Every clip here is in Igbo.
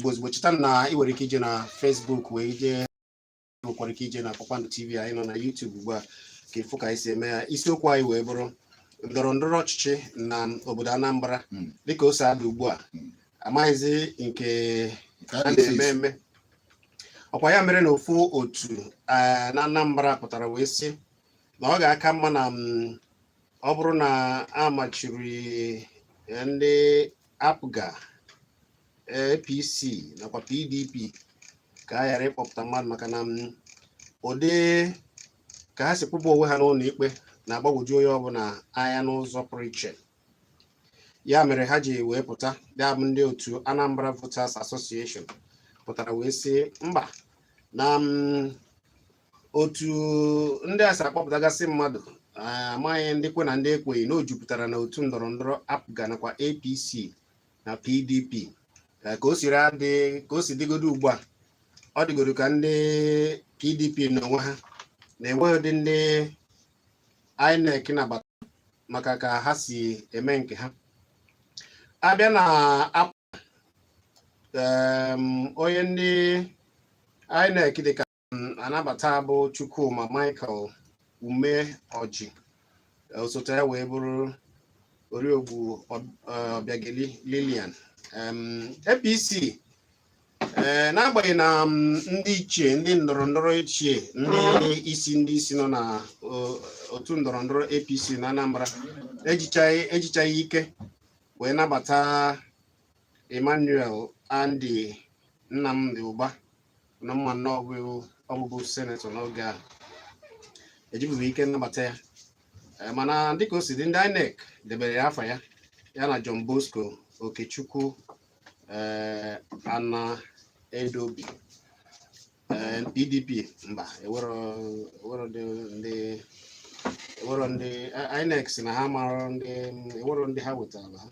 Ozugbo ozugbo, cheta na ị nwere ike ije na Facebook wee jee, nwekwara ike ije na Kpakpando TV. Anyị nọ na YouTube ugbu a ka ịfụ ka anyị si eme ya. Isiokwu anyị wee bụrụ ndọrọ ndọrọ ọchịchị na obodo Anambra dịka o si ada ugbu a. Amaghịzi nke Nke a a na-eti na-eme esi. eme ọkwa ya mere na ofu otu na Anambra pụtara wee sị na ọ ga-aka mma na ọ bụrụ na a machiri ndị APGA, APC nakwa PDP ka a ghara ịkpọpụta mmadụ, maka na ụdị ka ha si kwụba onwe ha n'ụlọ ikpe na-agbagwoju onye ọbụla anya n'ụzọ pụrụ iche. Ya mere ha ji wee pụta, ya bụ ndị otu Anambra Voters Association pụtara wee sị mba, na otu ndị a si akpọpụtagasị mmadụ, amaghị ndị kwe na ndị ekweghị, na o jupụtara na otu ndọrọ ndọrọ APGA nakwa APC na PDP. Ka o siri adị, ka o si dịgodo ugbu a, ọ dịgodo ka ndị PDP n'onwe ha na-enweghị ụdị ndị INEC nabata maka ka ha si eme nke ha. Abịa na onye ndị INEC dịka anabata bụ Chukwuma Michael Umeoji, osote ya wee bụrụ Oriogbu Obiageli Lilian. APC, ee, n'agbanyeghị na ndị ichie, ndị ndọrọ ndọrọ ichie, ndị isi nọ na otu ndọrọ ndọrọ APC na Anambra ejichaghị ike wee nabata Emmanuel Andy Nnamdi Ụba na mma nnọọ ọbụbụ senator n'oge a, ejibughị ike nnabata ya. Mana dịka o si dị, ndị INEC debere ya afa ya, ya na John Bosco Okechukwu Ana Edobi. PDP, mba, ewero ndị ewero ndị INEC si na ha mara ndị ewero ndị ha wetara ha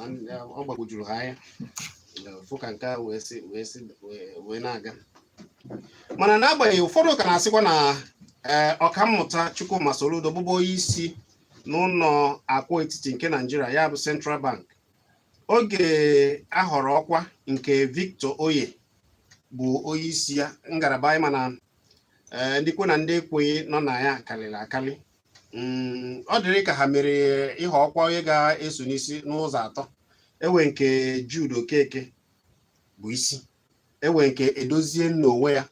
na ọ gbagwojuru ha anya. Fụ ka nke a wee si wee na-aga. Mana n'agbanyeghị, ụfọdụ ka na-asịkwa na ee, Ọkammụta Chukwuma Soludo, bụbụ onye isi n'ụlọ akụ etiti nke Naijiria, ya bụ Central Bank, oge a họrọ ọkwa nke Victor Oye bụ onye isi ya ngalaba anyị, mana ee, ndị kwe na ndị ekweghị nọ na ya karịrị akarị. Ọ dịrị ka ha mere ịhọ ọkwa onye ga-eso n'isi n'ụzọ atọ: ewe nke Jude Okeke bụ isi, ewe nke Edozie n'onwe ya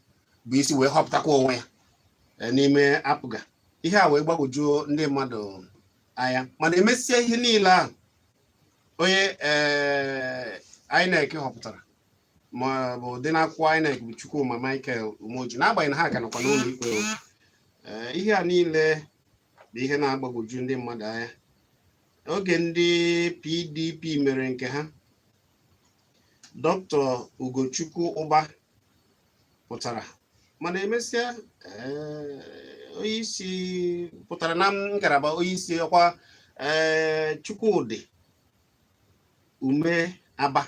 bụ isi wee họpụtakwa onwe ya n'ime APGA. Ihe a wee gbagwojuo ndị mmadụ anya. Mana emesịa ihe niile ahụ, onye ee INEC họpụtara ma ọ bụ dị n'akwụkwọ INEC bụ Chukwuma Michael Umeoji, n'agbanyeghị na ha ka nọkwa n'ụlọ ikpe o. Ihe a niile bụ ihe na-agbagwoju ndị mmadụ anya. Oge ndị PDP mere nke ha, Dr. Ugochukwu Ụba pụtara, mana emesịa onye isi pụtara na ngalaba onye isi ọkwa, ee, Chukwudị Ume Aba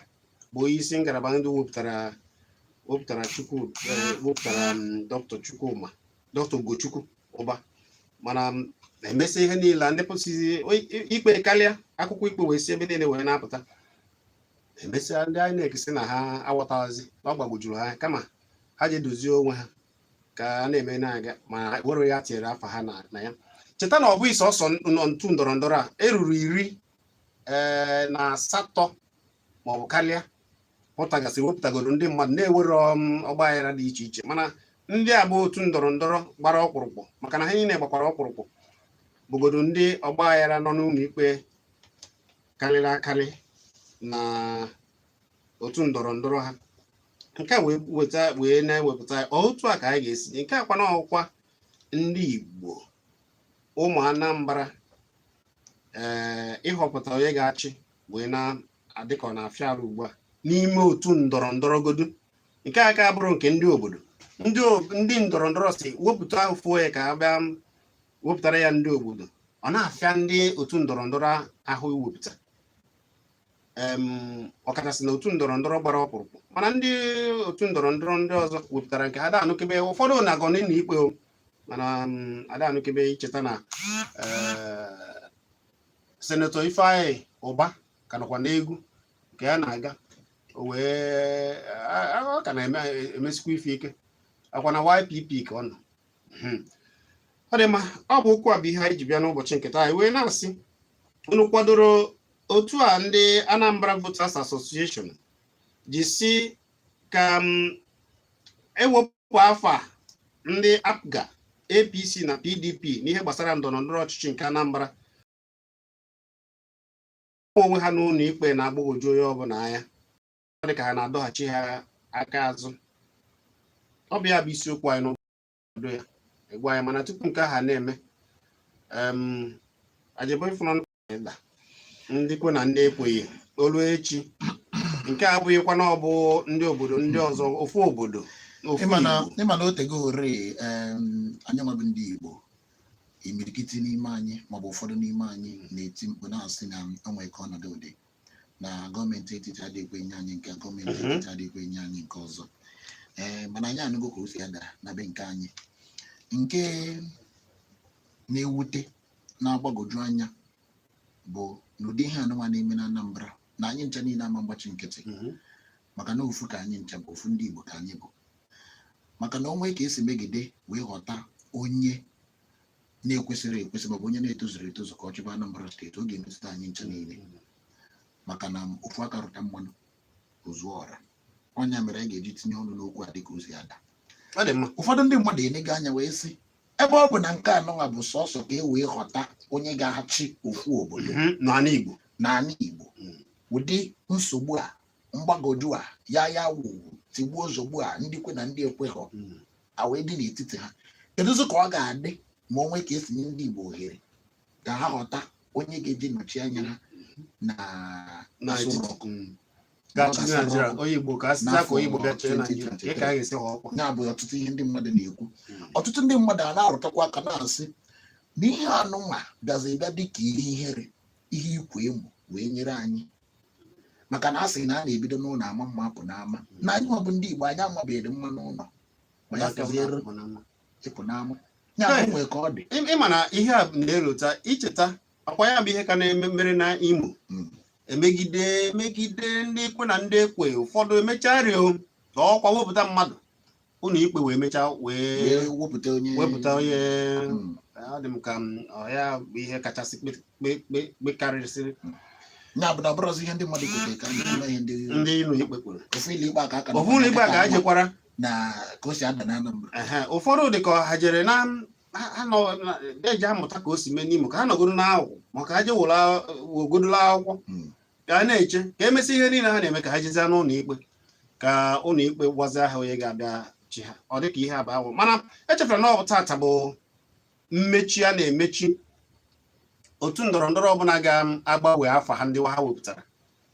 bụ onye isi ngalaba ndị wepụtara Chukwu wepụtara Dr. Chukwuma, Dr. Ugochukwu Ụba. Mana emesịa ihe niile, ndị pụsịzi ikpe karịa akwụkwọ ikpe wee si ebe niile wee na-apụta. Emesịa, ndị INEC sị na ha aghọtaghịzi, na ọ gbagwojuru ha, kama ha ji edozie onwe ha ka a na-eme na-aga, ma were ya tinyere afa ha na ya. Cheta na ọ bụghị sọsọ ntu ndọrọ ndọrọ a eruru iri ee na asatọ maọbụ karịa pụtagasịrị wepụtagoro ndị mmadụ na-ewere ọgba aghara dị iche iche. Mana ndị a bụ otu ndọrọ ndọrọ gbara ọkpụrụkpụ, maka na ha niile gbakwara ọkpụrụkpụ, bụgodo ndị ọgba aghara nọ n'ụlọ ikpe karịrị akarị na otu ndọrọ ndọrọ ha. Nke a wee weta wee na-ewepụta otu a ka anyị ga-esi nke a kwana ọkwa ndị Igbo, ụmụ Anambra, ee, ịhọpụta onye ga-achị wee na-adị ka ọ na-afịa arụ ugbu a n'ime otu ndọrọ ndọrọ godu. Nke a ka bụrụ nke ndị obodo, ndị ndọrọ ndọrọ si wepụta ofu onye ka a bịa wepụtara ya ndị obodo, ọ na-afịa ndị otu ndọrọ ndọrọ ahụ iwepụta, ọkachasị na otu ndọrọ ndọrọ gbara ọkpụrụkpụ. Mana ndị otu ndọrọ ndọrọ ndị ọzọ wepụtara nke ha da anụkebe. Ụfọdụ na-agọ n'ụlọ ikpe o, mana ada anụkebe. Icheta na Senator Ifeanyị Ụba ka nọkwa n'egwu nke ya na-aga, o wee Ọ ka na-eme emesikwa ife ike akwa na YPP ka ọ nọ. Ọ dị mma. Ọ bụ okwu a bụ ihe anyị ji bịa n'ụbọchị nke taa. Anyị wee na-asị unu kwadoro otu a ndị Anambra Voters Association ji si ka ewepụ afa ndị APGA, APC na PDP n'ihe gbasara ndọrọ ndọrọ ọchịchị nke Anambra onwe ha n'ụlọ ikpe na-agbagwoju onye ọbụla anya. Ọ dị ka ha na-adọghachi ha aka azụ. Ọ bụ ya bụ isiokwu anyị n'obodo ya egwu anyị. Mana tupu nke ahụ na-eme, ajebe ịfụnụ ịda ndị kwe na ndị ekweghị olu echi nke a abụghịkwa na ọ bụ ndị obodo ndị ọzọ, ofu obodo, ofu Ịma na Igbo. Ịma na otego ore anyị nwa bụ ndị Igbo, imirikiti n'ime anyị maọbụ ụfọdụ n'ime anyị na-eti mkpu na-asị na o nwere ka ọnọdụ dị na gọọmenti etiti adịghị enye anyị nke, gọọmenti etiti adịghị enye anyị nke ọzọ. Ee, mana anyị anụgo ka o si ada na be nke anyị. Nke na-ewute, na-agbagwoju anya bụ n'ụdị ihe anụnwa na-eme na Anambra na anyị ncha niile ama mgbachi nkịtị, maka na ofu ka anyị ncha bụ, ofu ndị Igbo ka anyị bụ. Maka na onwe ka esi megide wee ghọta onye na-ekwesịrị ekwesị maọbụ onye na-etozuru etozu ka ọ chịba Anambra Steeti, ọ ga-emetụta anyị ncha niile, maka na ofu aka rụta mmanụ ozuo ọra. Ọnya mere anyị ga-eji tinye ọnụ n'okwu a dịka o si ada. Ọ dị mma. Ụfọdụ ndị mmadụ enego anya wee sị, ebe ọ bụ na nke anụnwa bụ sọsọ ka e wee ghọta onye ga-achị ofu obodo n'ala Igbo, n'ala Igbo, ụdị nsogbu a, mgbagwoju a, ya ya wụ tigbuo zogbu a, ndị kwe na ndị ekweghọ a wee dị n'etiti ha, kedụzi ka ọ ga-adị ma o nwee ka esi nye ndị Igbo ohere ka ha ghọta onye ga-eji nọchi anya ha na na Aso etiti Rock Ga-achị Naijiria, onye Igbo ka a sị ka onye Igbo bịa chịa Naijiria, 2023. ka a ga-esi ghọọ ọkwa. Ya bụ ọtụtụ ihe ndị mmadụ na-ekwu. Ọtụtụ ndị mmadụ a na-arụtakwa aka na-asị na ihe anụnwa bịazi bịa dị ka ihe ihere, ihe ikwu emu wee nyere anyị, maka na a sị na a na-ebido n'ụlọ ama mma apụ n'ama, na anyị nwa bụ ndị Igbo, anyị amabeghị mma n'ụlọ ma ya fọziere ịpụ n'ama. Ya bụ nwee ka ọ dị. Ịma na ihe a na-elota icheta akwa ya bụ ihe ka na-eme mere na Imo. Emegide emegide ndị ekwe na ndị ekwe, ụfọdụ emechaa rịọ ka ọkwa wepụta mmadụ ụlọ ikpe wee mechaa wee wee wepụta onye wepụta onye. Ọ dị m ka ọ ya bụ ihe kachasị kpekarịsịrị. Ya bụ na ọ bụrụzi ihe ndị mmadụ kwutere ka a na-eme, ihe ndị ndị ụlọ ikpe kwuru. Ofu ụlọ ikpe aka aka Ofu ụlọ ikpe a ka a jekwara na ka o si ada na Anambra. Ehe, ụfọdụ dị ka ha jere na ha nọ eji amụta ka o si mee n'Imo, ka ha nọgoro n'akwụkwọ, maka ha je wegodola akwụkwọ ka a na-eche ka emesị ihe niile ha na-eme, ka ha jezie n'ụlọ ikpe, ka ụlọ ikpe gwazie ha onye ga-abịa chi ha. Ọ dị ka ihe abụ ahụ, mana echefere na ọ bụ tata bụ mmechi a na-emechi otu ndọrọ ndọrọ ọbụla ga-agbanwe afa ha ndị ha wepụtara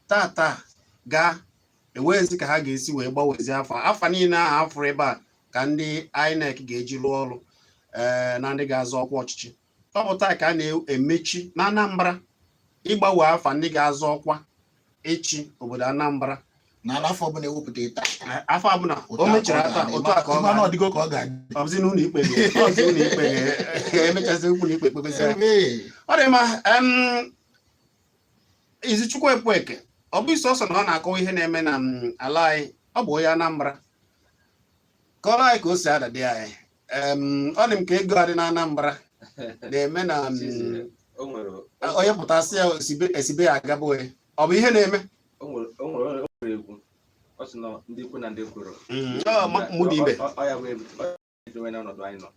tata gaa enweghịzi ka ha ga-esi wee gbanwezi afa niile ahụ afụrụ ebe a ka ndị INEC ga-eji rụọ ọrụ ee na ndị ga-azọ ọkwa ọchịchị. Ọ bụ taa ka a na-emechi na Anambra ịgbanwe afa ndị ga-azọ ọkwa ịchị obodo Anambra. Na afọ ọbụla ewepụta taa. Afọ ọbụla o mechara taa, otu a ka ọ ga ga-adị. Ọdịgo ka ọ ga-adị. Ọ bụzi n'ụlọ ikpe ọ bụzi ụlọ ikpe ga-emechasị ụlọ ikpe kpebezi ya. Ọ dị mma. Izuchukwu Ekwueke, ọ bụ sọsọ na ọ na-akọwa ihe na-eme na ala anyị, ọ bụ onye Anambra. Kọrọ anyị ka o si ada dị anyị. Ọ dị m ka ego adị na Anambra na-eme na O nwere onye pụtasị ya esibe ya agaba onye ọ bụ ihe na-eme. O nwere egwu ọ sị na ndị ikwu na ndị kwuru Ọ mụ dị ibe. Ọ ya bụ edowe na ọnọdụ anyị nọ.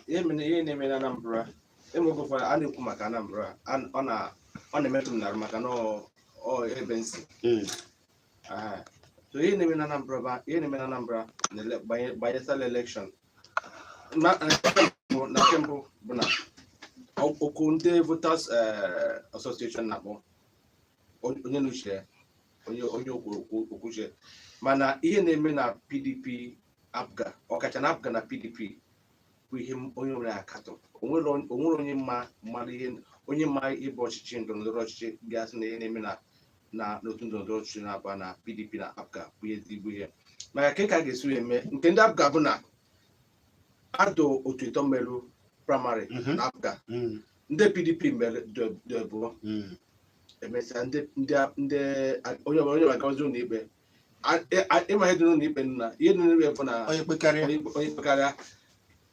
Ihe na-eme na Anambra enweghị ụfọdụ a na-ekwu maka Anambra, ọ na-emetụ m n'arụ maka na ọ ebe nsi. So ihe na-eme na Anambra ihe na-eme na Anambra banyesala election na nke mbụ bụ na okwu ndị Voters Association na-akpọ onye n'uche ya, onye okwuche, mana ihe na-eme na PDP, APGA, ọkacha na APGA na PDP bụ ihe onye nwere akatọ. Onwere onye mma mmadụ ihe onye mma ịbụ ọchịchị ndọrọndọrọ ọchịchị ga-asị na ihe na-eme na n'otu ndọrọndọrọ ọchịchị na-aba na PDP na APGA bụ ihe ezigbo ihe, maka ka a ga-esi wee mee nke ndị APGA bụ na adụ otu ịtọ merụ primary na APGA, ndị PDP mere dị abụọ. Emesịa ndị ndị ndị onye ọbụla agazi ụlọ ikpe. Ịma ihe dị n'ụlọ ikpe, na ihe dị n'ụlọ ikpe bụ na onye kpekarịa, onye kpekarịa,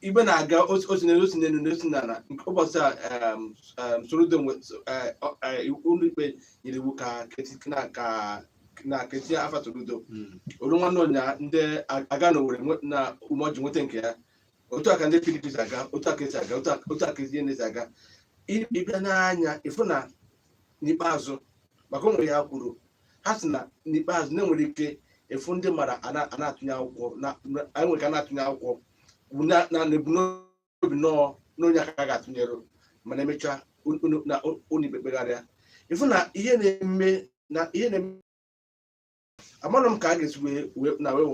ikpe na-aga osi n'elu, osi n'elu, osi n'ala. Nke ụbọchị a, Soludo ụlọ ikpe nyere iwu ka na ka na ka etinye afa Soludo. Olu nwanne ụnya ndị aga n'Owerri na Umeoji nweta nke ya. Otu a ka ndị PDP si aga, otu a ka esi aga, otu a ka esi ihe si aga. Ịbịa n'anya, ịfụ na n'ikpeazụ, maka onwe ya kwuru, ha sị na n'ikpeazụ na-enwere ike ịfụ ndị mmadụ a na-atụnye akwụkwọ anyị nwere ka a na-atụnye akwụkwọ bụ na ebumnobi nọọ n'onye aka ga-atụnyere, mana emechaa na ụlọ ikpe kpegharịa. Ịfụ na ihe na-eme na ihe na-eme, amara m ka a ga-esi wee na wee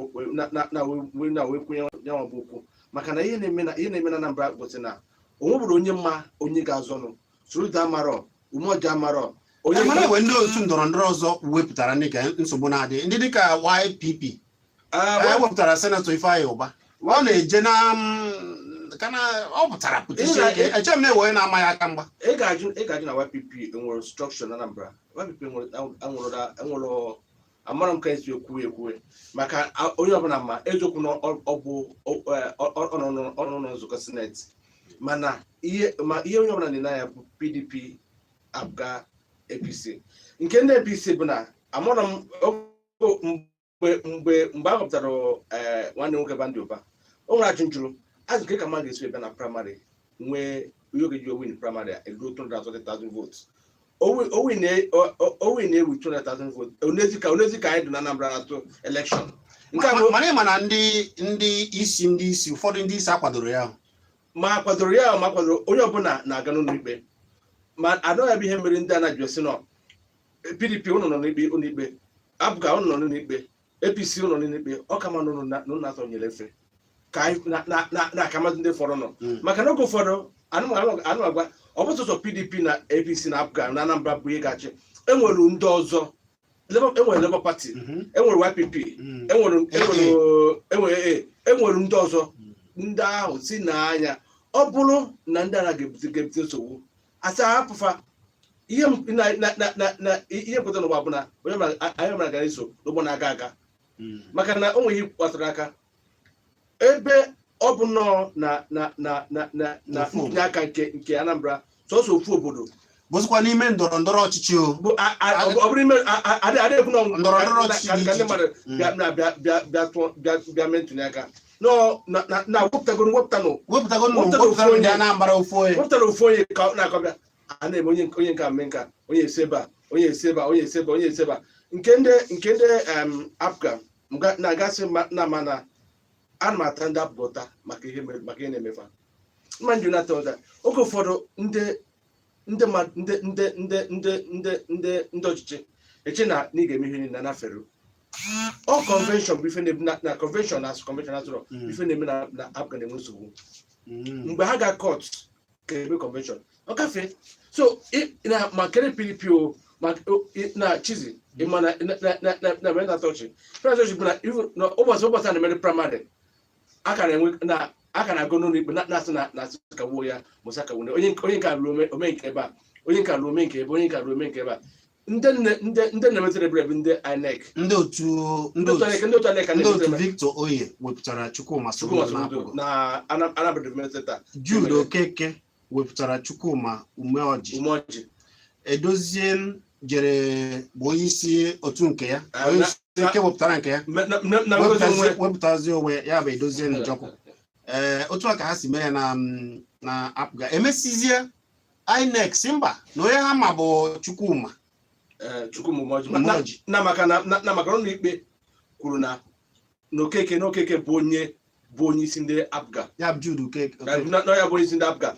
na wee na wee kwunye ya bụ okwu, maka na ihe na-eme na Anambra gosi na o nwebụrụ onye mma onye ga-azọnụ. Soludo amarọ, Umeoji amarọ onye. Mana enwe ndị otu ndọrọ ndọrọ ọzọ wepụtara ndị ka nsogbu na-adị, ndị dịka YPP. E wepụtara Senator Ifeanyị Ụba, ọ na-eje na ka na ọ pụtara pụta ike. Eche m na ewe na-ama ya aka mgba. Ị ga-ajụ na YPP enwere structure na Anambra. YPP enwere, amara m ka esi ekwuwe ekwuwe, maka onye ọbụla ma eziokwu na ọ bụ ọ nọ na nzukọ Senate, mana ihe ma ihe onye ọbụla na-ene anya bụ PDP, APGA, APC. Nke ndị APC bụ na amara m mgbe a họpụtara nwanne nwoke Bandị Ụba, o nwere ajụ njụrụ azụ nke ka mmadụ ga-esi bịa na primary nwee ihe oge ji win primary a eruo 220,000 votes. O win ewu 200,000 votes onezi ka anyị dị na Anambra na-atụ election nke a bụ. Mana ị ma na ndị isi ụfọdụ ndị isi akwadoro ya. Ma kwadoro ya, ma kwadoro, onye ọbụla na-aga n'ụlọ ikpe, ma anọghị bụ ihe mere ndị a na-ajụ esi nọ PDP ụnụ nọ n'ikpe, ụlọ ikpe, APGA ụnụ nọ n'ụlọ ikpe, APC ụnụ nọ n'ụlọ ikpe, ọ kama na ụnụ na atọnyere efe ka anyị na akamadụ ndị fọrọ nọ. Maka na oge ụfọdụ anụ agwa ọ bụ sọsọ PDP na APC na APGA na Anambra bụ ihe ga-achị. Enwere ndị ọzọ, enwere Labour Party, enwere YPP, enwere AA, enwere ndị ọzọ. Ndị ahụ si n'anya, ọ bụrụ na ndị agha ga-ebute nsogbu, asa hapụfa ihe na ihe pụtara n'ụwa bụ na onye anyị mara gara iso n'ụgbọ na-aga aga, maka na o nwere ihe kpatara aka ebe ọ bụ nnọọ na Ofu obodo. Ntinye aka nke Anambra, sọsọ ofu obodo. Bụzikwa n'ime ndọrọ ndọrọ ọchịchị o. Bụ ọ bụrụ ime adị ekwu na Ndọrọ ndọrọ ọchịchị ka dị ndị iche mmadụ bịa na bịa bịa bịa tụọ, bịa bịa mee ntụli aka nọ na wepụtagoro, wepụtanụ. Wepụtago nnụ. Wepụtara ofu Wepụtara ndị onye. Anambra ofu onye. Wepụtara ofu onye ka ọ na-akọbịa a na-eme onye nke a mee nka, onye esi ebe a, onye esi ebe a, onye esi ebe a, onye esi ebe a. Nke ndị APGA na-agasị na mana ana m ata ndị APGA ụta maka ihe mere, maka ihe na-emefa mma nju na-ata ụta. Oge ụfọdụ ndị mmadụ, ndị ọchịchị eche na ị ga-eme ihe niile na naferu ọ convention bụ ife na-ebu na convention na convention azụrọ. Ife na-eme na APGA na-enwe nsogbu mgbe ha ga court ka eme convention ọ gafee. So na ma kere PDP o ma na chizi ịma na na na ọchị ọchị bụ na even na ụbọchị a na-emere primary, a ka na-enwe na a ka na-agụ n'ụlọ ikpe na-asị na-asị kagbuo ya, mụsa kagbuo ya. Onye nke a lụrụ ome nke ebe a, onye nke a lụrụ ome nke ebe, onye nke a lụrụ ome nke ebe a. Ndị nne ndị na-emetere ebere bụ ndị INEC. Ndị otu ndị ndị otu otu INEC, ndị otu INEC a ndị otu na-emetere Victor Oye wepụtara Chukwuma Chukwuma Soludo na Soludo APGA. Na Anambra Development Center. Jude Okeke wepụtara Chukwuma Umeoji. Umeoji. Edozie jere bụ onye isi otu nke ya, Ah, onye isi nke wepụtara nke ya. Na ngozi onwe. Wepụtazi onwe ya bụ Edozie Njọkụ. Ee, otu a ka ha si mee ya na APGA. Emesizie, INEC si mba, na onye ha ma bụ Chukwuma Chukwuma Umeoji. Umeoji. Na maka ụlọ ikpe kwuru na Okeke bụ onye isi ndị APGA. Ya bụ Jude Okeke. Na ya bụ onye isi ndị APGA.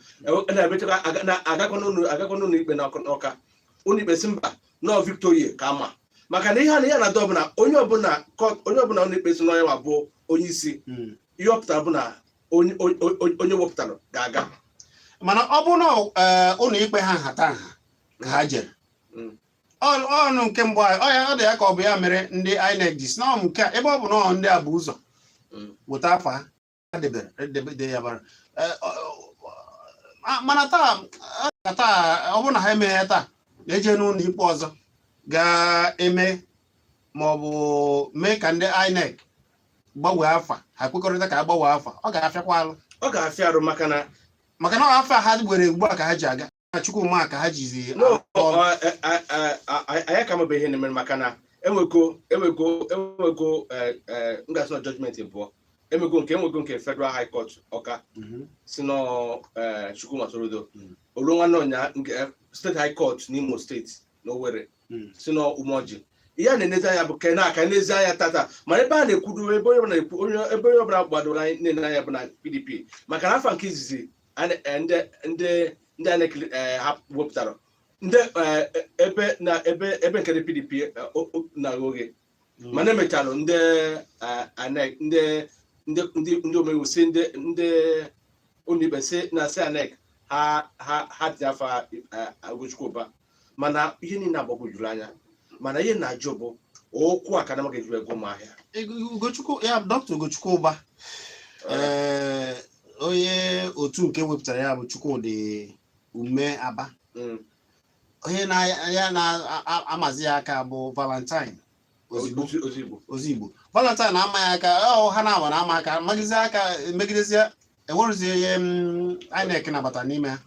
Na-emechakwa agakwa n'ụlọ ikpe n'Ọka, ụlọ ikpe si mba, nọọ Victor Oye ka ama, maka na ihe a na ya na-adọ ọbụla onye ọbụla ụlọ ikpe si n'onye ma bụ onye isi, ihe ọ pụtara bụ na onye wepụtara ga-aga. Mana ọ bụ na ụlọ ikpe ha nhata nha ka ha jere, ọnụ nke mbụ ọ ya ọ dị ya ka ọ bụ ya mere ndị INEC ji si na ọ nke a, ebe ọ bụ na ọ ndị a bụ ụzọ weta afa ha debere edebe de ya bara. Mana taa ka taa, ọ bụrụ na ha emeghị ya taa, na-eje n'ụlọ ikpe ọzọ ga-eme. Ma ọ bụ mee ka ndị INEC gbanwee afa ha, kwekọrịta ka a gbanwee afa, ọ ga-afịakwa alụ. Ọ ga-afịa arụ maka na Maka na afa ha were ugbu a ka ha ji aga na Chukwuma ka ha jizi No. arụ ọrụ. Anyị ka mabe ihe na-eme, maka na enwego ngasị na judgment abụọ emego, nke enwego nke Federal High Court Ọka si nọ Chukwuma Soludo. Olu nwanne ọnya nke State High Court n'Imo Steeti na Owerri si nọ Umeoji. Ihe a na-enezi anya bụ ke na aka n'ezi anya tata, mana ebe a na-ekwudo, ebe onye ọbụla na-ekwu, onye ebe onye ọbụla gbadoro anyị na-ene anya bụ na PDP, maka na afọ nke izizi ndị INEC ha wepụtara ndị ebe na ebe nke ndị PDP na oghe, mana emechalụ ndị INEC, ndị omeiwu si ndị ụlọikpe si na si INEC ha tinye afa Ugochukwu Ụba. Mana ihe niile agbagwojuru anya, mana ihe na-ajụ bụ okwu a ka na ga-eji ego ụmụahịa. Ugochukwu ya, Dr. Ugochukwu Ụba, ee, onye otu nke wepụtara ya bụ Chukwudị Ume Aba. Onye na ya na-amazi ya aka bụ Valentine Ozigbo. Ozigbo. Ozigbo Valentine na-ama ya aka, ọ ha na-agba na-ama aka magizi aka megidezie, enwerezie ihe INEC nabata n'ime ha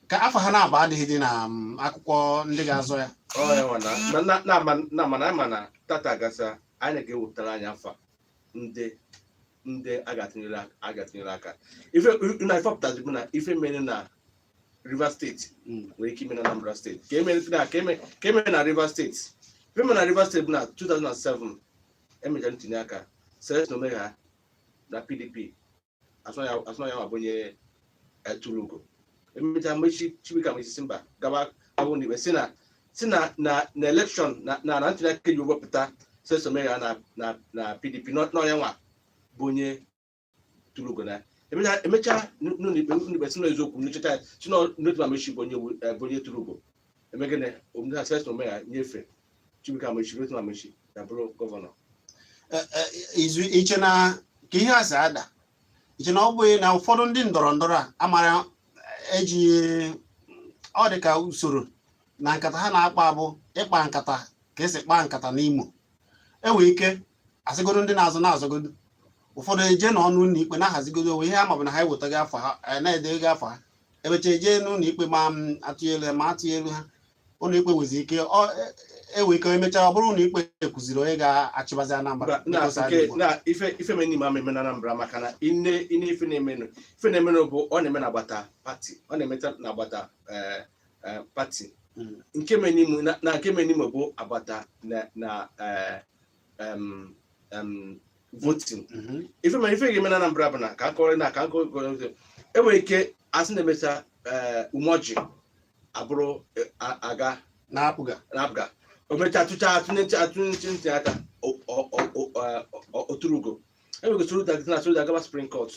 ka afọ ha na-aba adịghị dị na akwụkwọ ndị ga-azọ ya. Ọ ya nwa na na na na na mana ama na tata gasa anyị ga-ewepụtara anyị afa ndị a ga-atụnyere aka. Ife na ife pụtazi bụ na ife mere na Rivers Steeti nwere ike ime na Anambra Steeti. Ka eme na Rivers Steeti, ife mere na Rivers Steeti bụ na 2007 emechara ntinye aka, Celestine Omegha na PDP asọ ya bụ onye tụrụ ugo. Emechaa mechi, Chibuike Amaechi si mba, gaba ụlọikpe si na election na ntuli aka eji wepụta Celestine Omegha na PDP n'ọnya nwa bụ onye tụrụ ugo. Na emechaa n'ụlọikpe, si n'eziokwu ncheta ya, si n'otu Amaechi bụ onye tụrụ ugo. Emegene omume Celestine Omegha nyefee Chibuike Amaechi, Rotimi Amaechi ya bụrụ gọvanọ. Izu iche na ka ihe a si ada, iche na ọ bụghị na ụfọdụ ndị ndọrọ ndọrọ a amara eji ọ dị ka usoro na nkata ha na-akpa bụ ịkpa nkata ka esi kpaa nkata n'Imo, enwere ike asịgodo ndị na-azụ na-azọgodo, ụfọdụ eje n'ọnụ ụlọ ikpe na-ahazigodo onwe ihe ha, ma bụ na ha ewetaghị afọ ha, na-edeghị afọ ha, emecha eje n'ụlọ ikpe ma atụnyelu ha, ma atụnyelu ha, ụlọ ikpe nwezi ike ọ enwe ike emechaa ọ bụrụ ụlọ ikpe kụziri onye ga-achịbazi Anambra. Mba, na dịka o si adị nke ugbu a. Na ife mere n'ime ama eme na Anambra, maka na ine ife na-emenụ bụ ọ na-eme n'agbata party, ọ na-emeta n'agbata party. Nke mere n'Imo na nke mere n'Imo bụ agbata na voting. Ife mere ife ga-eme na Anambra bụ na ka akọrọ na ka akọrọ enwere ike asị na-emecha Umeoji abụrụ aga na-apụga na-apụga, o mechaa tụchaa atụnye ntị aka oturugo, enwere Soludo na Soludo agaba Supreme Court,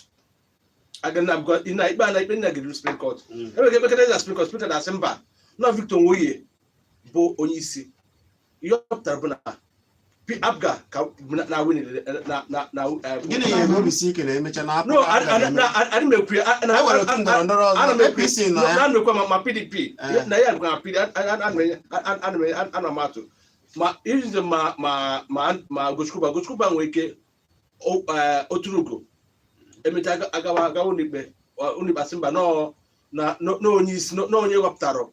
aga na na ikpe a na ikpe nna ga-eru Supreme Court. Enwere ike ekpekọta na Supreme Court, Supreme Court asị mba, na Victor Nwoye bụ onye isi. Ihe ọ pụtara bụ na APGA ka na win na Gịnị nyere obi si ike na emecha na No, adị m ekwu ya e nwere otu ndọrọ ndọrọ ana ọzọ m ekwu APC nọ ya. Na m ekwu ma PDP na ya gwa PDP, ana m atụ ma izizi ma Ugochukwu nwere ike oturugo, emechaa agawa ụlọikpe asị mba, nọọ na onye isi na onye wepụtara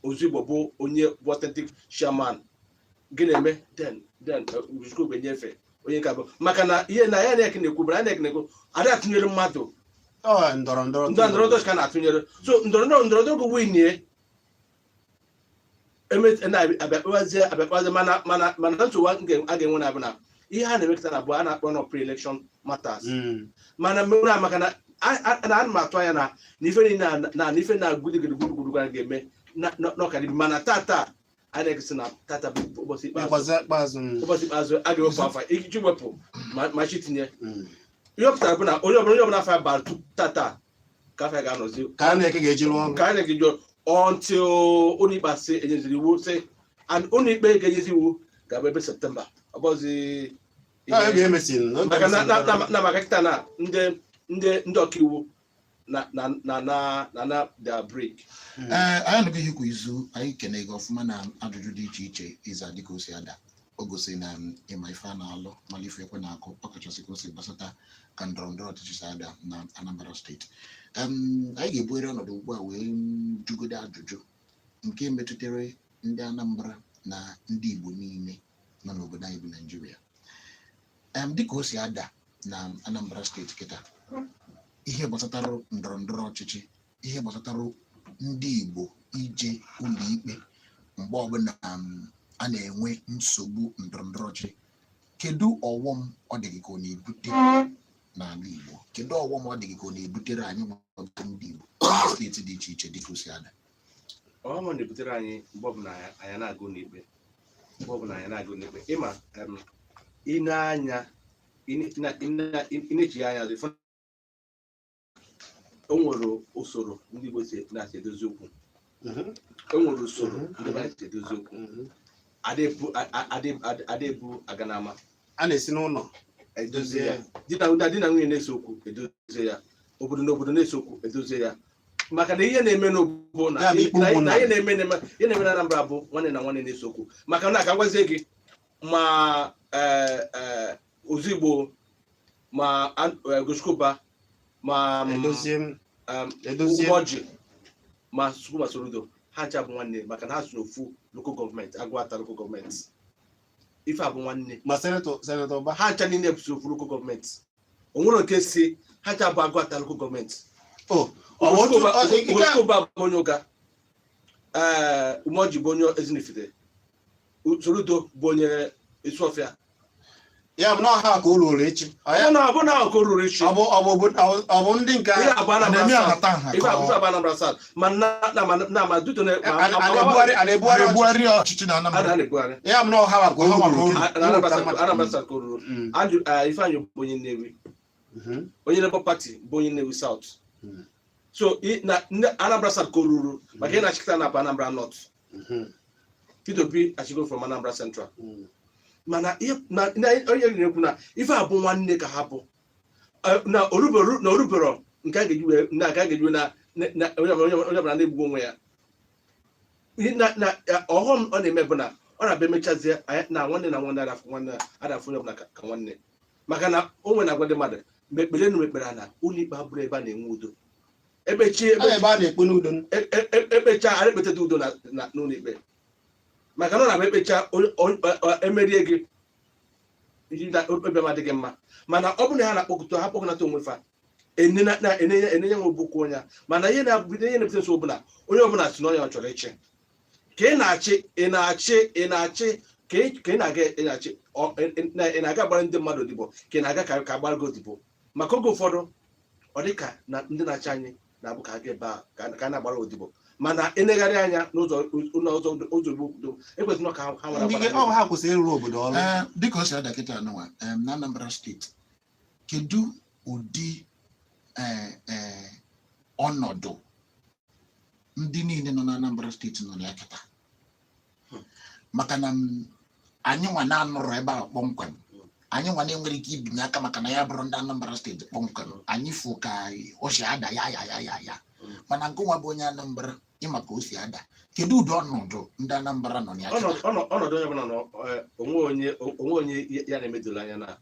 Ozigbo bụ onye bụ authentic chairman. Gị na-eme then Ugochukwu ga-enyefe onye nke abụọ, maka na ihe na ya na-ekwu bụ na INEC na-ekwu adị atụnyere mmadụ. Ọ ndọrọ ndọrọ. Ndọrọ ndọrọ ka a na-atụnyere, so ndọrọ ndọrọ go winie abịa kpewazie. Mana nsogbu a ga-enwe na abụ na ihe ha na-emekọta na abụọ a na-akpọ nọ pre-election matters. Mana mmemme maka na ana m atụ anya na ife niile na ife na gudigidi gburugburu ga-eme n'ọkadịbi, mana tata a na-ekesi na tata bụ ụbọchị ikpeazụ. Ụbọchị ikpeazụ. Ụbọchị ikpeazụ a ga-ewepụ afa iji wepụ ma chi tinye. Ihe ọ pụtara bụ na onye ọbụla afa bara tata ka afa ga-anọzi ka a na-eke ga-eji rụọ ọrụ. Ka a na-eji until ụlọikpe asị enyeziri iwu sị, and ụlọikpe ga-enyezi iwu ga-abụ ebe Septemba, ọ bụzi Oge emesiri oge maka na emesiri na maka kịta na ndị ọkaiwu na their break. Ee, anyị anụghị ihe kwa izu. Anyị kene gị ọfụma na ajụjụ dị iche iche ịza dịka o si ada. O gosiri na ịma ife a na-alụ, mala ife ekwe na-akụ, ọkachasị ka o si gbasata ka ndọrọ ndọrọ ọchịchị si ada na Anambra Steeti. Anyị ga-ebuere ọnọdụ ugbu a wee jụgodo ajụjụ nke metụtara ndị Anambra na ndị Igbo niile nọ n'obodo anyị bụ Naijiria. Dịka o si ada na Anambra Steeti kịta, ihe gbasatara ndọrọ ndọrọ ọchịchị, ihe gbasatara ndị Igbo ije ụlọikpe mgbe ọbụla a na-enwe nsogbu ndọrọ ndọrọ ọchịchị, kedu ọghọm ọ dị gị ka ọ na-ebute n'ala Igbo? Kedu ọghọm ọ dị gị ka ọ na-ebutere anyị nwa ndị Igbo na steeti dị iche iche, dịka o si ada? Ọghọm ọ na-ebutere anyị mgbe ọbụla anyị na-agụ n'ikpe, mgbe ọbụla anyị na-agụ n'ikpe, ịma ị na-anya ị na-eji anya dị fụ, o nwere usoro ndị Igbo si na-asị edozi okwu. O nwere usoro ndị be anyị si edozi okwu. Adịbu aga n'ama. A na-esi n'ụlọ edozie ya. Di na nwunye na-ese okwu, edozie ya. Obodo na obodo na-ese okwu, edozie ya. Maka na ihe na-eme n'obodo na Ya bụ ikpe ụmụnna. Na ihe na-eme na Anambra bụ nwanne na nwanne na-ese okwu. Maka na ka m gwazie gị, ma ee Ozigbo, ma Ugochukwu, ma Edozie edozie. Umeoji, ma Chukwuma Soludo, ha ncha bụ nwanne, maka na ha so n'ofu local government, Agụata local government. Ife a bụ nwanne. Ma Senator Ụba. Ha ncha niile bụ ofu local government. O nwere nke si ha ncha bụ Agụata local government. O ọ bụ otu Ugochukwu bụ onye ụga, ee, Umeoji bụ onye Ezinifite, Soludo bụ onye Isuọfịa. Ya bụ na ọha ka o ruru echi. Ọ ya ọ na ọ bụ na ka o ruru echi. Ọ bụ ọ bụ obodo- ọ bụ ndị nke Ihe a bụ Anambra na-eme South. ahata nha Ife ka a bụ ife a bụ Anambra South, ma na ma duto na a na-ebugharị ọchịchị. Na-ebugharị ọchịchị na a Anambra. Na-ebugharị. Ya bụ na ọha ka o Ọha ka o ruru. ruru. Na Anambra South, Anambra South ka o ruru. Andrew Ifeanyi bụ onye Nnewi. Onye Labour Party bụ onye Nnewi South. So na ndị Anambra South ka o ruru, maka ị na-achịkọta na bụ Anambra North. Peter Obi achigo from Anambra Central. Mana ihe na onye na-ekwu na ife a bụ nwanne ka ha bụ. Na orubero nke a ga-eji wee na nke a ga-eji wee na onye ọbụla na-egbu onwe ya. Ihe na ọghọm ọ na-eme bụ na ọ na-abịa emechazie na nwanne na nwanne adafụ, nwanne adafụ, onye ọbụla ka nwanne, maka na o nwere agwa ndị mmadụ mekpere nu mekpere na ụlọ ikpe abụrụ ebe a na-enwe udo. Ebechi Ọ ebe a na-ekpe n'udo. Ekpecha a na-ekpetata udo na n'ụlọ ikpe, maka na ọ na-abụ ekpecha emerie gị, iji na obi ama adịghị mma. Mana ọ bụrụ na ha na-akpọkọta, ha kpọkọnata onwe fa, enenye enenye nwe bụkwa onye a. Mana ihe na-ebido, ihe na-ebute nsogbu bụ na onye ọbụla si na onye ọ chọrọ ịchị, ka ị na-achị, ị na-achị, ị na-achị, ka ị na-aga, ị na-achị, ị na-aga agbara ndị mmadụ odibo, ka ị na-aga ka agbara gị odibo. Maka oge ụfọdụ ọ dị ka na ndị na-achị anyị na-abụ ka aga ebe a ka a na-agbara odibo, mana enegharị anya n'ụzọ ụzọ Igbo ekwesịrị ka ha nwere Ndị agbara ọ ha kwesịrị ịrụrụ obodo ọrụ. Ee, dịka o si ada kịta anụnwa na Anambra Steeti, kedu ụdị ee ee ọnọdụ ndị niile nọ na Anambra Steeti nọ na ya kịta? Maka na anyị nwa na-anọrọ ebe a kpọmkwem, anyị nwa na-enwere ike ibinye aka, maka na ya bụrụ ndị Anambra Steeti kpọmkwem, anyị fụ ka o si ada ya ya ya ya ya. Mana nke nwa bụ onye Anambra, ịma ka o si ada, kedu ụdị ọnọdụ ndị Anambra nọ na ya kịta? Ọnọdụ onye ọbụla nọ, onwe onye ya na-emedoro anya na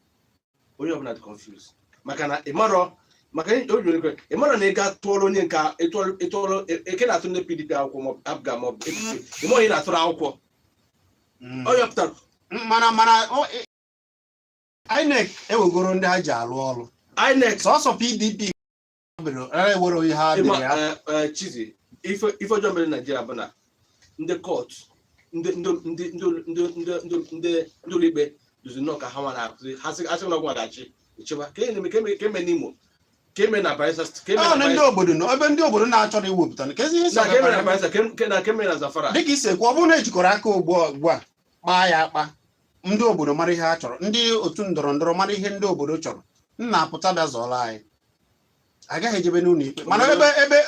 onye ọbụla dị confused, maka na ịmarọ, maka o jiri ekwe ịmarọ na ị ga tụọrọ onye nke ịtụọrọ eke na-atụ ndị PDP akwụkwọ maọbụ APGA maọbụ APC, ịma onye na-atụrụ akwụkwọ. Onye pụtara. Mana INEC ewegoro ndị ha ji alụ ọrụ. INEC. Sọsọ PDP bere ewere ihe ha ịma dere ya. Chizi, ife ọjọọ mere Naijiria bụ na ndị court, ndị ndị ndị ndị ndị ndị ndị ndị ndị ụlọikpe duzi nnọọ ka ha nwa na-akụzi ha sị asị na ọgwụ ga-achị echeba ka eme ka eme n'Imo, ka eme na Bayelsa, ka eme Ọ na na ndị Bayelsa obodo nọ ebe ndị obodo na-achọrọ iwepụta ka ezi ihe si na ka eme na agabara. Bayelsa, na ka eme na Zamfara. Dịka isi ekwu, ọ bụrụ na ejikọrọ aka ugbu a kpaa ya akpa, ndị obodo mara ihe ha chọrọ, ndị otu ndọrọ ndọrọ mara ihe ndị obodo chọrọ, nna apụta bịa zọọrọ anyị, agaghị ejebe n'ụlọ ikpe. Mana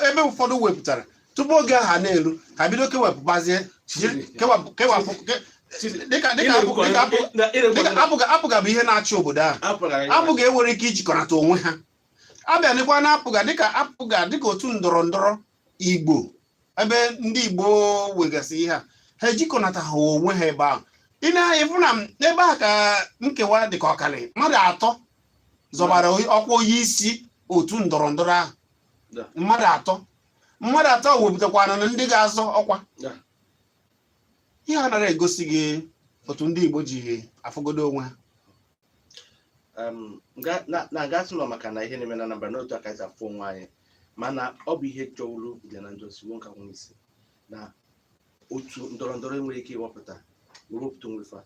ebe ụfọdụ wepụtara tupu oge ahụ a na-eru, ha bido kewapụbazie, kewapụ kewapụ dịka dịka dịka dịka APGA. APGA bụ ihe na-achị obodo ahụ. APGA enwere ike ijikọnata onwe ha. Abịa na APGA, dịka APGA, dịka otu ndọrọ ndọrọ Igbo, ebe ndị Igbo wegasị ihe a, ha ejikọnata ha onwe ha ebe ahụ. Ị na-anya ịfụ na n'ebe a ka nkewa dị ka ọkarị mmadụ atọ zọbara ọkwa onye isi otu ndọrọ ndọrọ ahụ. Mmadụ atọ wepụtakwana na ndị ga-azọ ọkwa. Ihe a nara egosi gị otu ndị Igbo ji afụgodo onwe ha. Na gasị nọ maka na ihe na-eme na Anambra n'otu aka esi afụ onwe anyị, mana ọ bụ ihe chọwuru dị na njọ siwo nka nwe isi na otu ndọrọ ndọrọ enwere ike ịwepụta were wepụta onwe fa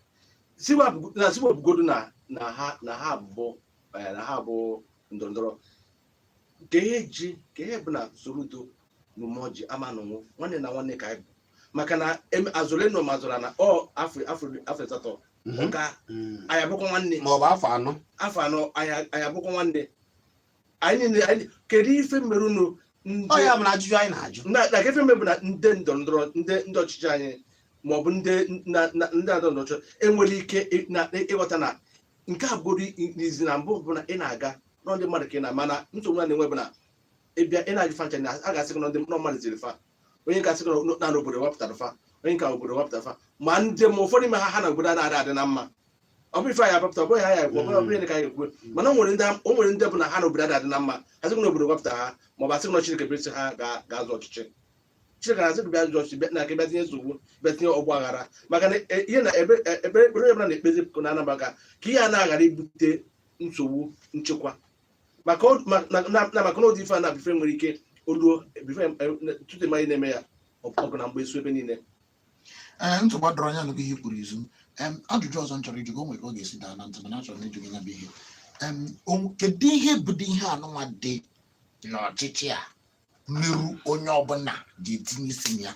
na siwapụgodu na ha bụ ndọrọ ndọrọ ka ihe ji ka ihe bụ na Soludo na Umeoji ama na onwe nwanne na nwanne ka anyị bụ, maka na azụrụ enu ma azụrụ na ọ afọ 8 ụka anyị abụkwa nwanne. Ma ọ bụ afọ 4. Afọ 4 anyị abụkwa nwanne anyị niile. Kedu ife mere unu ndị Ọ ya bụ na ajụjụ anyị na-ajụ. Na ka ife mere bụ na ndị ndọrọ ndọrọ, ndị ọchịchị anyị maọbụ ndị na ndị ndọrọ ndọrọ ọchịchị enwere ike ịghọta na nke a bụrụ n'izi na mbụ bụ na ị na-aga nọ ndị mmadụ ka ị na, mana nsogbu a na-enwe bụ na ịbịa ị na-ajụ fa ncha na a ga-asị gị na ndị nọ mmadụ ziri fa, onye ga-asị gị na obodo wepụtara fa, onye ka obodo wepụtara fa, ma ndị ma ụfọdụ ime ha na obodo anaghị adị na mma. Ọ bụ ife anyị abapụta, ọ bụghị ha ya ekwu, ọ bụghị ka anyị ekwu, mana o nwere ndị bụ na ha na obodo adị na mma, asị gị na obodo wepụtara ha, ma ọ bụ asị gị na Chineke bịa ha ga-azụ ọchịchị. Chineke na-asị gị bịa zụọ ọchịchị, bịa na ka bịa tinye nsogbu, bịa tinye ọgba aghara, maka na ihe na ebe ekpere ekpere onye ọbụla na-ekpezi na Anambra ka ihe a na-aghara ibute nsogbu nchekwa, maka na maka na ụdị ife a na bife nwere ike oluo bife tutu ịma ihe na-eme ya ọgụ na mgbe esu ebe niile. Ee, nsogbu adọrọ anya nụgo ihe i kwuru izu. Ajụjụ ọzọ m chọrọ ịjụ gị, o nwere ka ọ ga-esi daa na ntị, mana achọrọ m ịjụ gị ya bụ ihe. Kedu ihe bụ dị ihe anụnwa dị n'ọchịchị a merụ onye ọbụla ji etinye isi na ya,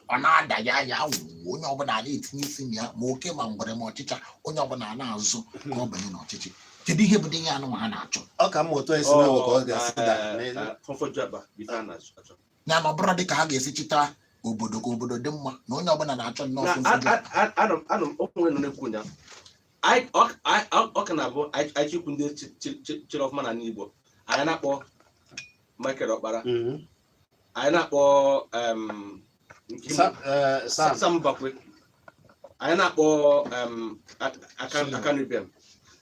ọ na-ada ya ya wụ onye ọbụla na-etinye isi na ya, ma oke ma ngwere ma ọchịcha, onye ọbụla na-azụ ka ọ banye n'ọchịchị? Kedu ihe bụ dị ihe anụnwa ha na-achọ? Ọ ka mma otu esi na ka ọ ga-esi daa. Fọfọju akpa bụ ife a na-achọ. Ya na ọ bụrụ dị ka ha ga-esi chịta obodo ka obodo dị mma, na onye ọbụla na-achọ nnọọ na fụfụ. Anọ m okwu nọ na-ekwu ya. Ọ ka na-abụ anyị chịkwu ndị chịrị ọfụma n'ala Igbo, anyị na-akpọ Michael Ọkpara, anyị na-akpọ Sam. Sam Mbakwe, anyị na-akpọ Akanu Ibiam,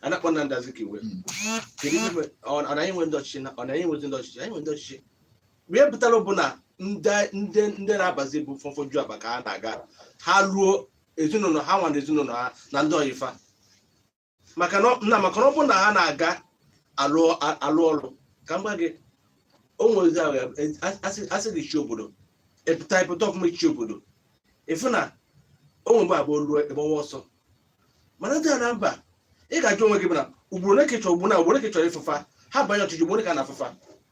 anyị na-akpọ Nnamdi Azikiwe. Kedu ife ọ na anyị nwe ndị ọchịchị ọ na anyị nwezi ndị ọchịchị? Anyị nwe ndị ọchịchị. Ihe pụtara bụ na ndị na-abazi bụ fọfọju akpa ka ha na-aga, ha ruo ezinụlọ ha nwa na ezinụlọ ha na ndị ọyịfa, maka na ọ bụ na ha na-aga alụ ọrụ ka m gwa gị, o nwezi ahụ asị gị chi obodo epụta epụta ọfụma ichi obodo, ịfụ na o nwere mgbe abụọ ruo ịgbawa ọsọ, mana ndị a na mba ị ga-ajụ onwe gị bụ na ugboro ole ka ị chọrọ ugboro na ugboro ka ị chọrọ ịfụfa ha banye ọchịchị, ugboro ka a na-afụfa,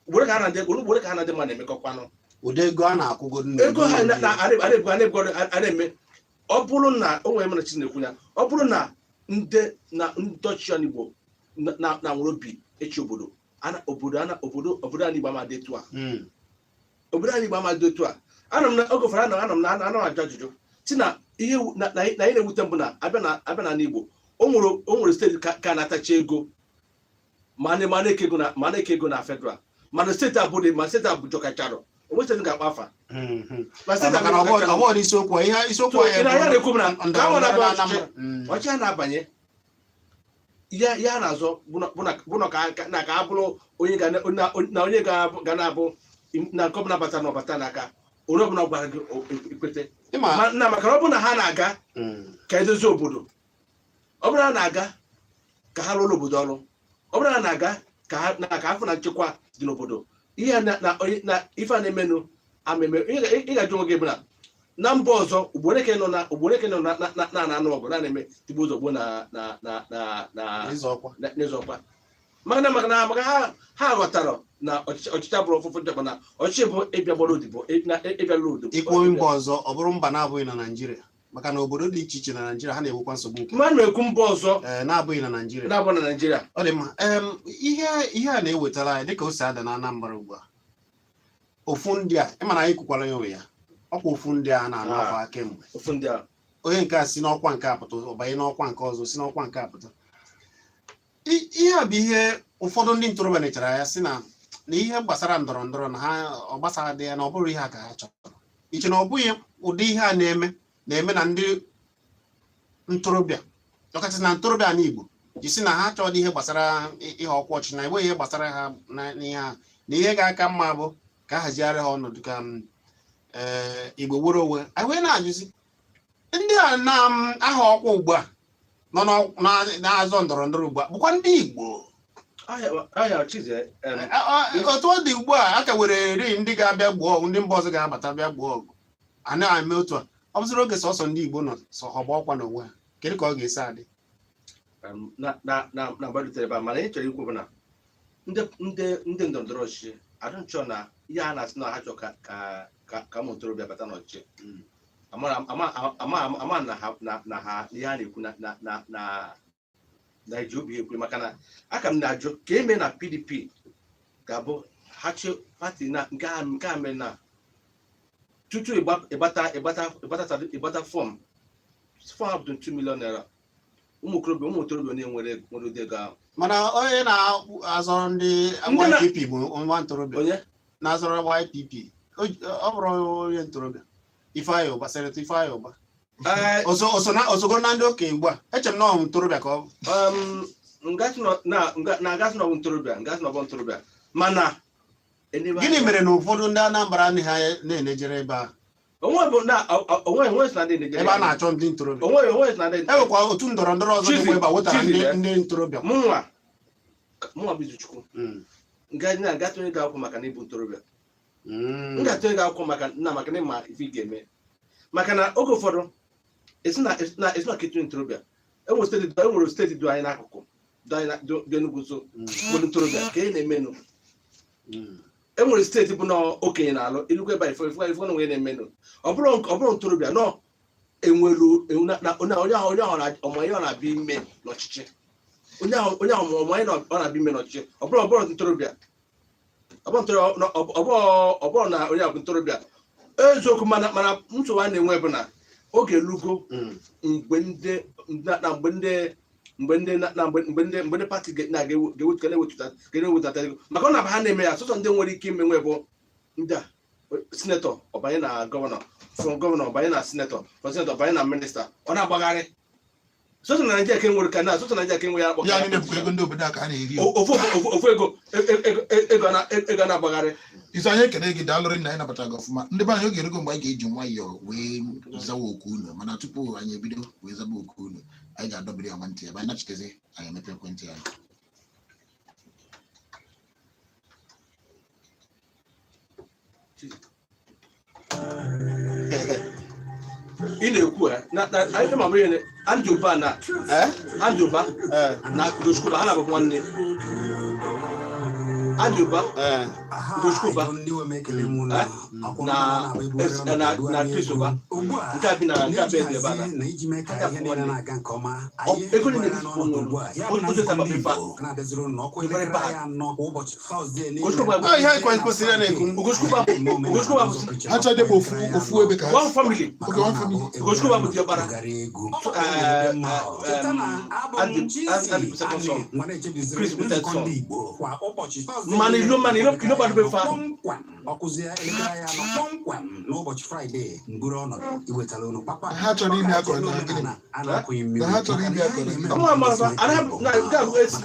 ugboro ka ha na ndị ugboro ka ha na ndị mmadụ na-emekọkwanụ. Ụdị ego a na-akwụgodo ego ha na na-eme. Ọ bụrụ na o nwere mana Chinekwu ya, ọ bụrụ na ndị na ndị ọchịchị Igbo na nwere obi echi obodo obodo obodo obodo ala Igbo ama dị etu a. Obodo ala Igbo ama dị etu a. Anọ m na oge ụfọdụ anọ m na anọ ajụ ajụjụ si na ihe na ihe na-ewute mbụ na abịa na ala Igbo, o nwere steeti ka na-atachi ego ma na-eke ego na federal, mana steeti abụọ ma steeti abụ jọkachara onwe steeti ga-akpa afa. Ma steeti maka na abụọ ọ bụghị isiokwu a, ihe isiokwu So, anyị ị na- ya na-ekwu m na bụ ka ahụ na-abụ ndọrọ ndọrọ ọchịchị Anambra. Ọchịchị a na-abanye ya ya na-azọ bụ na ka a bụrụ onye ga na onye ga na-abụ na nke ọbụla bata na ọbata n'aka onye ọbụla gwara gị ikwete. Ịma Na maka na ọ bụrụ na ha na-aga ka edozi obodo, ọ bụrụ na ha na-aga ka ha rụọ obodo ọrụ, ọ bụrụ na ha na-aga ka ha na ka afọ na nchekwa dị n'obodo, ihe a na ife a na-emenụ ameme ị ga-ajụ onwe gị bụ na na mba ọzọ ugboro eke nọ na ugboro eke nọ na na anụ ọgụ na na-eme tigbu ụzọ gbuo na ịzọ ọkwa. N'ịzọ ọkwa, maka na ha ghọtara na ọchịchị abụrụ ọfụfụ nchekwa, na ọchịchị bụ ịbịa gbara odibo na ịbịa lụrụ odibo. Ikwu mba ọzọ, ọ bụrụ mba na-abụghị na Naịjirịa, maka na obodo dị iche iche na Naịjirịa ha na-enwekwa nsogbu nke mmadụ na-ekwu mba ọzọ ee, na-abụghị na Naịjirịa. Na-abụ na Naịjirịa. Ọ dị mma. Ihe a na-ewetara anyị dịka o si ada na Anambra ugbu a, ofu ndị a ịma na anyị kwukwara ya onwe ya, ọkwa ofu ndị a na-anụ Ah. afọ kemgbe. Ofu ndị a. Onye nke a si n'ọkwa nke a pụta, ọ banye n'ọkwa nke ọzọ, si n'ọkwa nke a pụta. Ihe a bụ ihe ụfọdụ ndị ntorobịa nechara ya sị na ihe gbasara ndọrọ ndọrọ na ha ọ gbasara dị ya, na ọ bụrụ ihe a ka ha chọrọ iche, na ọ bụghị ụdị ihe a na-eme na ndị ntorobịa, ọkachasị na ntorobịa ala Igbo, ji sị na ha achọghị ihe gbasara ihe ọkwa ọchịchị, na enweghị ihe gbasara ha n'ihe ha, na ihe ga-aka mma bụ ka a hazigharị ha ọnọdụ ka Igbo were onwe anyị, wee na-ajụzi ndị a na-aha ọkwa ugbu a nọ na-azọ ndọrọ ndọrọ ugbu a bụkwa ndị Igbo. Ahịa Chizie, Otu ọ dị ugbu a, a ka were eri ndị ga-abịa gbuo ọgụ, ndị mba ọzọ ga-abata bịa gbuo ọgụ. A na-eme otu a, ọ bụzịrị oge sọsọ ndị Igbo nọ sọ họgba ọkwa n'onwe ha, kedu ka ọ ga-esi adị? Na na na na gbadutere ebe a, mana ihe chọrọ ikwu bụ na ndị ndọrọ ndọrọ ọchịchị adịnchọ na ihe a na-asị na ha chọ ka ụmụ ntorobịa bata n'ọchịchị. Ama ama ama ama na ha na ha ihe a na-ekwu na eji obi ekwe, maka na aka m na-ajụ ka eme na PDP ga-abụ ha chi party na nke a mere na tutu ịgbata form up to 2 million naira, ụmụ okorobịa, ụmụ ntorobịa na-enwere nwere ụdị ego ahụ. Mana onye na-azọrọ ndị Ndị YPP bụ nwa ntorobịa. Onye? Na-azọrọ YPP, ọ bụrụ onye ntorobịa, Ifeanyị Ụba, Senator Ifeanyị Ụba. Ee. Osogoro na ndị okenye ugbu a, eche m na ọ bụ ntorobịa ka ọ bụ. Ngasị na ngasị na ọ bụ ntorobịa, ngasị na ọ bụ ntorobịa, mana enebe Gịnị anya- mere na ụfọdụ ndị Anambra anaghị na-enejere ebe a? Onwe bụ na onwe si na ndị na-ejere Ebe a na-achọ ndị ntorobịa. Onwe si na ndị E nwekwa otu ndọrọ ndọrọ ọzọ Chizi, dịkwa ebe a wetara Chizi, ndị eh? ndị ntorobịa. Mụnwa bụ Izuchukwu. Nga na nga tụnye gị akwụkwọ maka na ịbụ ntorobịa. M ga-atụnye gị akwụkwọ maka na ịma ife ị ga-eme, maka na oge ụfọdụ esi na ka ịtụnye ntorobịa. Enwere steeti dị anyị n'akụkụ, dị anyị dị Enugu nso, nwere ntorobịa ka ị na-emenụ. Enwere steeti bụ na okenye na-alụ ilukwu ebe a, ife na onye na-emenụ, ọ bụrụ ntorobịa nọ enwere na onye ahụ ọma ihe ọ na-abịa ime n'ọchịchị, onye ahụ ọma ihe ọ na-abịa ime n'ọchịchị, ọ bụrụ ntorobịa, ọ bụrụ na onye ahụ bụ ntorobịa eziokwu, mana nsogbu a na-enwe bụ na oge elugo mgbe ndị na mgbe ndị mgbe ndị na na mgbe mgbe ndị mgbe ndị party na ga na-ewetata ego, maka ọ na-aba ha na-eme ya sọsọ ndị nwere ike ime nwe bụ ndị a senator ọbanye na governor, from governor ọbanye na senator, from senator ọbanye na minister, ọ na-agbagharị. Sọsọ na Naịjirịa ka e nwere, ka na sọsọ Naịjirịa ka e nwere ya akpọ Ya niile bụkwa ego ndị obodo a ka a na-eri. Ofu ego na-agbagharị. Izu anyị ekene gị, daalụrị na anyị nabatara gị ọfụma. Ndị be anyị, oge erugo mgbe anyị ga-eji nwayọọ wee zawa oku unu, mana tupu anyị ebido wee zaba oku unu, anyị ga-adọbiri ya nwantị ebe anyị nachitezi, anyị emepe ekwentị anyị. Ị na-ekwu na anyị ma bụrụ ihe Andy Ụba na Eh? Andy Ụba Eh, na Ugochukwu ha na-abụ nwanne Andy Ụba. Ugochukwu Ụba na Chris Ụba nke a bi na nke a bi ebe a na iji mee ka ihe niile na-aga nke ọma, Ego niile dị n'ọnọdụ ugbu a, ya bụ na o nzukọ zaba ndị paper. Igbo na-abịaziri ụnụ n'ọkụ Very elekere bad. anyị 4 kwa ụbọchị Tọzdee niile. Ugochukwu Ụba Ọ ihe anyị kwesịrị na-ekwu. Ugochukwu Ụba bụ Ha chọrọ ịbụ ofu ebe ka ha one family. Okay, one family. Ugochukwu Ụba bụ diọkpara. Egwu. Eh, Cheta na abụ m Andy Chizzy bụ second son. Ani nwa na-echebiziri Chris bụ third nzukọ son. ndị Igbo kwa ụbọchị Tọzdee Mana niile ilo gbadebe fa. Kpọmkwem ọkụzie elekere anyị 4 kpọmkwem n'ụbọchị Fraịde, mburu ọnọdụ iwetara unu kpakpa Ha chọrọ ime akọrọ na gịnị? a na-akwụghị mmiri. Na ha chọrọ ime akọrọ na gịnị? Ọmụ amara fa, anaghị na nke a bụ esi.